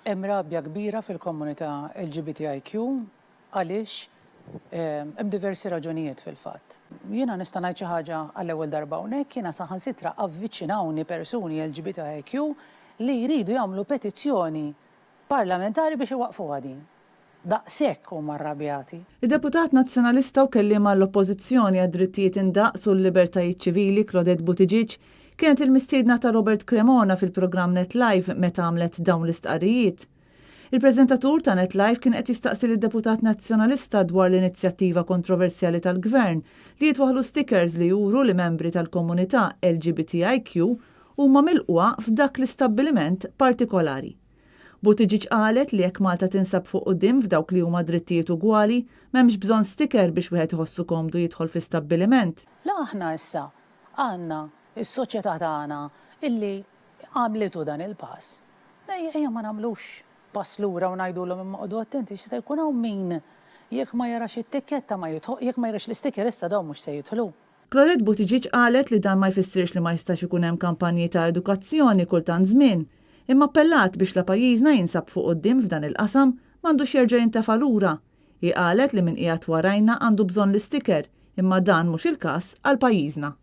Hemm rabja kbira fil-komunità LGBTIQ għaliex hemm diversi raġunijiet fil-fatt. Jiena nista' ngħid xi ħaġa għall-ewwel darba hawnhekk, jiena saħansitra avviċinawni persuni LGBTIQ li jridu jagħmlu petizzjoni parlamentari biex iwaqqfuha din. Daqshekk huma rrabjati. Id-deputat Nazzjonalista u kelliem għall-Oppożizzjoni għad-Drittijiet Indaqs u l-Libertajiet Ċivili Claudette Buttigieg kienet il-mistiedna ta' Robert Cremona fil-programm Net Live meta għamlet dawn l-istqarrijiet. Il-preżentatur ta' Net Live kien qed jistaqsi lid-deputat Nazzjonalista dwar l-inizjattiva kontroversjali tal-Gvern li jitwaħħlu stickers li juru li membri tal-komunità LGBTIQ huma milqugħa f'dak l-istabbiliment partikolari. Buttigieg qalet li jekk Malta tinsab fuq quddiem f'dawk li huma drittijiet ugwali, m'hemmx bżonn sticker biex wieħed iħossu komdu jidħol fi stabbiliment. La aħna issa għandna s-soċjetà tagħna illi għamlitu dan il-pass, ejja ma nagħmlux pass lura u ngħidulhom imma oqogħdu attenti għax jista' jkun hawn min jekk ma jarax it-tikketta ma jidħol, jekk ma jarax l-isticker issa dawn mhux se jidħlu. Claudette Buttigieg qalet li dan ma jfissirx li ma jistax ikun hemm kampanji ta' edukazzjoni kultant żmien, imma appellat biex la pajjiżna jinsab fuq quddiem f'dan il-qasam, m'għandux jerġa' jintefa' lura. Hi qalet li min qiegħed warajna għandu bżonn l-isticker, imma dan mhux il-każ għal pajjiżna.